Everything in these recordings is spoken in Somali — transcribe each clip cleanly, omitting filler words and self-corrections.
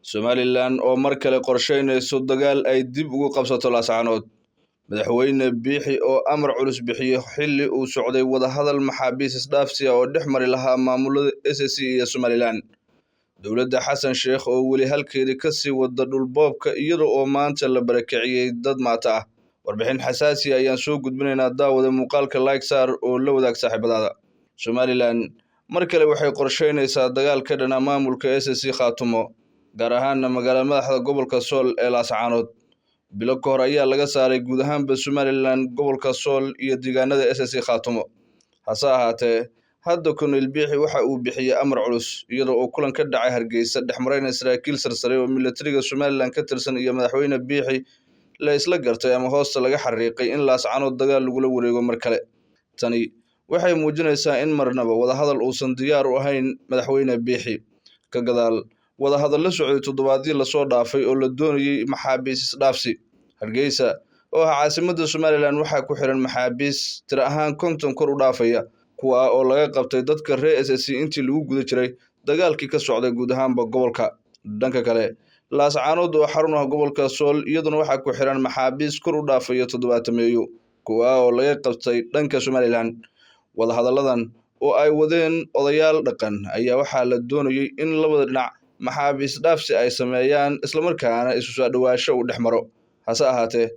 Somalilan oo mar kale qorsheynayso dagaal ay dib ugu qabsato Laascaanood. Madaxweyne Biixi oo amar culus bixiyey xilli uu socday wadahadal maxaabiis isdhaafsi ah oo dhex mari lahaa maamulada SSC iyo Somalilan. Dowladda Xasan Sheekh oo weli halkeedii ka sii wada dhulboobka iyada oo maanta la barakiciyey dad maata ah. Warbixin xasaasi ah ayaan soo gudbinaynaa, daawada muuqaalka like saar oo la wadaag saaxiibadaada. Somalilan mar kale waxay qorsheynaysaa dagaal ka dhana maamulka SSC Khaatumo, gaar ahaana magaalada madaxda gobolka Sool ee Laascaanood. Bilo ka hor ayaa laga saaray guud ahaanba Somalilan gobolka Sool iyo deegaanada SSC Khaatumo. Hase ahaatee, hadda Korneyl Biixi waxa uu bixiyey amar culus iyada oo kulan ka dhacay Hargeysa dhex marayna saraakiil sarsare oo militariga Somalilan ka tirsan iyo madaxweyne Biixi la isla gartay ama hoosta laga xariiqay in Laascaanood dagaal lagula wareego mar kale. Tani waxay muujinaysaa in marnaba wadahadal uusan diyaar u ahayn madaxweyne Biixi. Ka gadaal wadahadal la socday toddobaadyadii lasoo dhaafay oo la doonayey maxaabiis isdhaafsi. Hargeysa oo ah caasimadda Somalilan waxaa ku xiran maxaabiis tiro ahaan 50 kor u dhaafaya, kuwa oo laga qabtay dadka reer SSC intii lagu guda jiray dagaalkii ka socday guud ahaanba gobolka. Dhanka kale, Laascaanood oo xarun ah gobolka Sool iyaduna waxaa ku xiran maxaabiis kor u dhaafaya 70, kuwa oo laga qabtay dhanka Somalilan. Wadahadalladan oo ay wadeen odayaal dhaqan ayaa waxaa la doonayey in labada dhinac maxaabiis dhaafsi ay sameeyaan islamarkaana isu soo dhawaasho uu dhex maro. Hase ahaatee,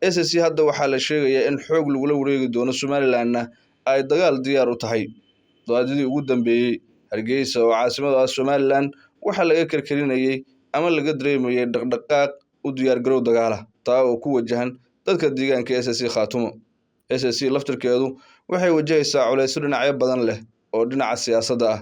SSC hadda waxaa la sheegayaa in xoog lagula wareegi doono, Somalilanna ay dagaal diyaar u tahay. Toddobaadyadii ugu dambeeyey, Hargeysa oo caasimada ah Somalilan waxaa laga karkarinayey ama laga dareemayay dhaqdhaqaaq u diyaargarow dagaala, taa oo ku wajahan dadka deegaanka SSC Khaatumo. SSC laftirkeedu waxay wajahaysaa culeysyo dhinacyo badan leh oo dhinaca siyaasadda ah.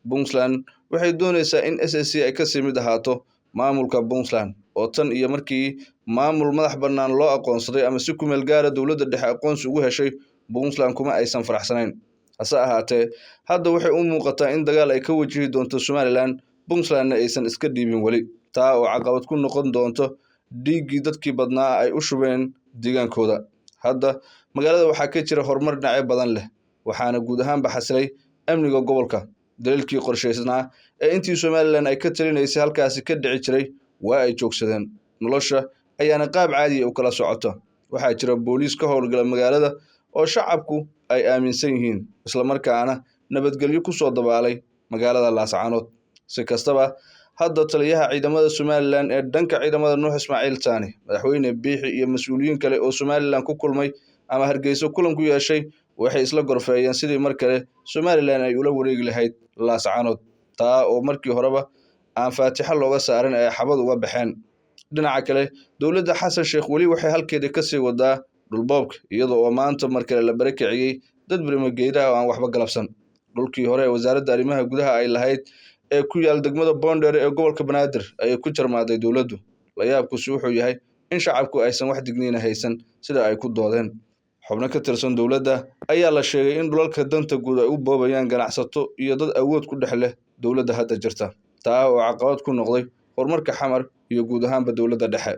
Puntland waxay doonaysaa in SSC ay kasii mid ahaato maamulka Puntland oo tan iyo markii maamul madax bannaan loo aqoonsaday ama si ku meel gaara dowladda dhexe aqoonsi ugu heshay, Puntland kuma aysan faraxsanayn. Hase ahaatee, hadda waxay u muuqataa in dagaal ay ka wajihi doonto Somalilan, Puntlandna aysan iska dhiibin weli, taa oo caqabad ku noqon doonto dhiiggii dadkii badnaa ay u shubeen deegaankooda. Hadda magaalada waxaa ka jira horumar dhinacyo badan leh, waxaana guud ahaanba xasilay amniga gobolka. Daliilkii qorshaysnaa ee intii Somalilan ay ka talinaysay halkaasi ka dhici jiray waa ay joogsadeen. Nolosha ayaana qaab caadi ah u kala socota. Waxaa jira booliis ka howlgala magaalada oo shacabku ay aaminsan yihiin, islamarkaana nabadgelyo ku soo dabaalay magaalada Laascaanood. Si kastaba, hadda taliyaha ciidamada Somalilan ee dhanka ciidamada Nuux Ismaaciil Taani, madaxweyne Biixi iyo mas'uuliyiin kale oo Somalilan ku kulmay ama Hargeysa kulan ku yeeshay waxay isla gorfeeyeen sidii mar kale Somalilan ay ula wareegi lahayd Laascaanood, taa oo markii horeba aan faatixo looga saarin ay xabad uga baxeen. Dhinaca kale, dowladda Xasan Sheekh weli waxay halkeeda ka sii wadaa dhulboobka, iyada oo maanta mar kale la barakiciyey dad birmageedaha oo aan waxba galabsan. Dhulkii hore ee wasaaradda arrimaha gudaha ay lahayd ee ku yaal degmada Boondheere ee gobolka Banaadir ayay ku jarmaaday dowladdu. La yaabkusi wuxuu yahay in shacabku aysan wax digniina haysan sida ay ku doodeen. Xubno ka tirsan dowladda ayaa la sheegay in dhulalka danta guud ay u boobayaan ganacsato iyo dad awood ku dhex leh dowladda hadda jirta, taa oo caqabad ku noqday horumarka Xamar iyo guud ahaanba dowladda dhexe.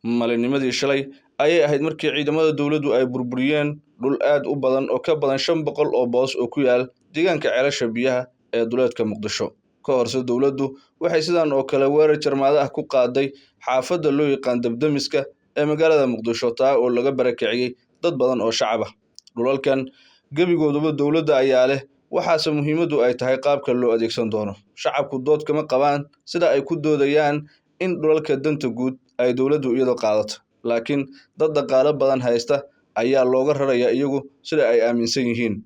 Maalinnimadii shalay ayay ahayd markii ciidamada dowladdu ay burburiyeen dhul aad u badan oo ka badan 500 oo boos oo ku yaal deegaanka ceelasha biyaha ee duleedka Muqdisho. Ka horse, dowladdu waxay sidan oo kale weerar jarmaado ah ku qaaday xaafadda loo yaqaan Dabdamiska ee magaalada Muqdisho, taa oo laga barakiciyey dad badan oo shacab ah. Dhulalkan gebigooduba dowladda ayaa leh, waxaase muhiimaddu ay tahay qaabka loo adeegsan doono. Shacabku dood kama qabaan sida ay ku doodayaan in dhulalka danta guud ay dowladdu iyadoo qaadato, laakiin dad dhaqaale badan haysta ayaa looga rarayaa iyagu sida ay aaminsan yihiin.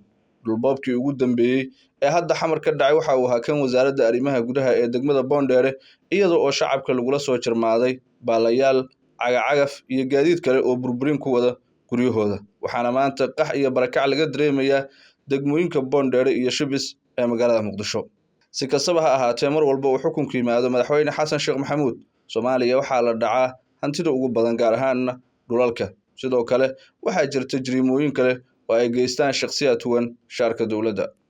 Dhulboobkii ugu dambeeyey ee hadda Xamar ka dhacay waxa uu ahaa kan wasaaradda arrimaha gudaha ee degmada Boondheere, iyada oo shacabka lagula soo jarmaaday baalayaal, cagacagaf iyo gaadiid kale oo burburin ku wada guryahooda. Waxaana maanta qax iyo barakac laga dareemayaa degmooyinka Boondheere iyo Shibis ee magaalada Muqdisho. Si kastaba ha ahaatee, mar walba uu xukunku yimaado madaxweyne Xasan Sheekh Maxamuud, Soomaaliya waxaa la dhacaa hantida ugu badan, gaar ahaanna dhulalka. Sidoo kale waxaa jirta jariimooyin kale oo ay geystaan shakhsiyaad huwan shaarka dowladda.